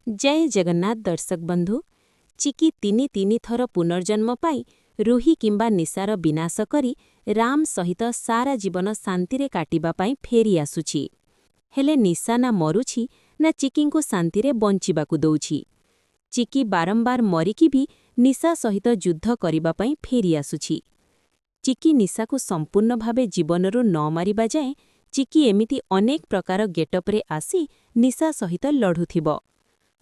ଜୟ ଜଗନ୍ନାଥ ଦର୍ଶକ ବନ୍ଧୁ। ଚିକି ତିନି ତିନି ଥର ପୁନର୍ଜନ୍ମ ପାଇ ରୁହି କିମ୍ବା ନିଶାର ବିନାଶ କରି ରାମ ସହିତ ସାରା ଜୀବନ ଶାନ୍ତିରେ କାଟିବା ପାଇଁ ଫେରି ଆସୁଛି। ହେଲେ ନିଶା ନା ମରୁଛି, ନା ଚିକିଙ୍କୁ ଶାନ୍ତିରେ ବଞ୍ଚିବାକୁ ଦଉଛି। ଚିକି ବାରମ୍ବାର ମରିକି ବି ନିଶା ସହିତ ଯୁଦ୍ଧ କରିବା ପାଇଁ ଫେରି ଆସୁଛି। ଚିକି ନିଶାକୁ ସମ୍ପୂର୍ଣ୍ଣ ଭାବେ ଜୀବନରୁ ନ ମାରିବା ଯାଏଁ ଚିକି ଏମିତି ଅନେକ ପ୍ରକାର ଗେଟଅପ୍ରେ ଆସି ନିଶା ସହିତ ଲଢ଼ୁଥିବ।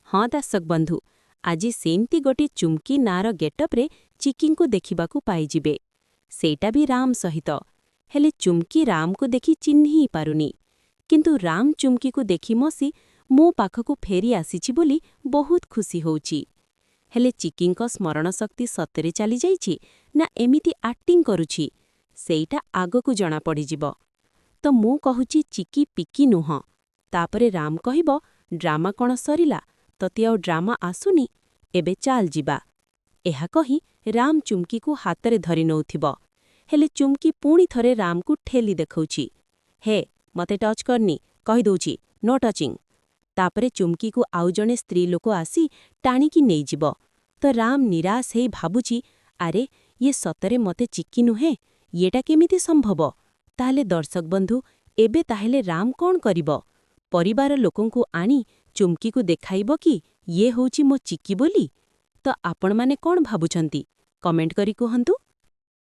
ହଁ ଦର୍ଶକ ବନ୍ଧୁ, ଆଜି ସେମିତି ଗୋଟିଏ ଚୁମ୍କି ନାଁର ଗେଟଅପ୍ରେ ଚିକିଙ୍କୁ ଦେଖିବାକୁ ପାଇଯିବେ, ସେଇଟା ବି ରାମ ସହିତ। ହେଲେ ଚୁମ୍କି ରାମକୁ ଦେଖି ଚିହ୍ନି ପାରୁନି, କିନ୍ତୁ ରାମ ଚୁମ୍କିକୁ ଦେଖି ମସି ମୋ ପାଖକୁ ଫେରି ଆସିଛି ବୋଲି ବହୁତ ଖୁସି ହେଉଛି। ହେଲେ ଚିକିଙ୍କ ସ୍ମରଣ ଶକ୍ତି ସତରେ ଚାଲିଯାଇଛି ନା ଏମିତି ଆକ୍ଟିଂ କରୁଛି, ସେଇଟା ଆଗକୁ ଜଣାପଡ଼ିଯିବ। ତ ମୁଁ କହୁଛି, ଚିକି ପିକି ନୁହଁ। ତାପରେ ରାମ କହିବ, ଡ୍ରାମା କ'ଣ ସରିଲା? ତତେ ଆଉ ଡ୍ରାମା ଆସୁନି? ଏବେ ଚାଲ ଯିବା। ଏହା କହି ରାମ ଚୁମ୍କିକୁ ହାତରେ ଧରି ନଉଥିବ। ହେଲେ ଚୁମ୍କି ପୁଣି ଥରେ ରାମକୁ ଠେଲି ଦେଖାଉଛି, ହେ, ମତେ ଟଚ୍ କରନି, କହିଦଉଛି, ନୋ ଟଚିଂ। ତାପରେ ଚୁମ୍କିକୁ ଆଉ ଜଣେ ସ୍ତ୍ରୀ ଲୋକ ଆସି ଟାଣିକି ନେଇଯିବ। ତ ରାମ ନିରାଶ ହେଇ ଭାବୁଛି, ଆରେ, ଇଏ ସତରେ ମତେ ଚିକି ନୁହେଁ, ଇଏଟା କେମିତି ସମ୍ଭବ? ତାହେଲେ ଦର୍ଶକ ବନ୍ଧୁ, ଏବେ ତାହେଲେ ରାମ କ'ଣ କରିବ? ପରିବାର ଲୋକଙ୍କୁ ଆଣି ଚୁମ୍କିକୁ ଦେଖାଇବ କି ଇଏ ହେଉଛି ମୋ ଚିକି ବୋଲି? ତ ଆପଣମାନେ କ'ଣ ଭାବୁଛନ୍ତି, କମେଣ୍ଟ କରି କୁହନ୍ତୁ।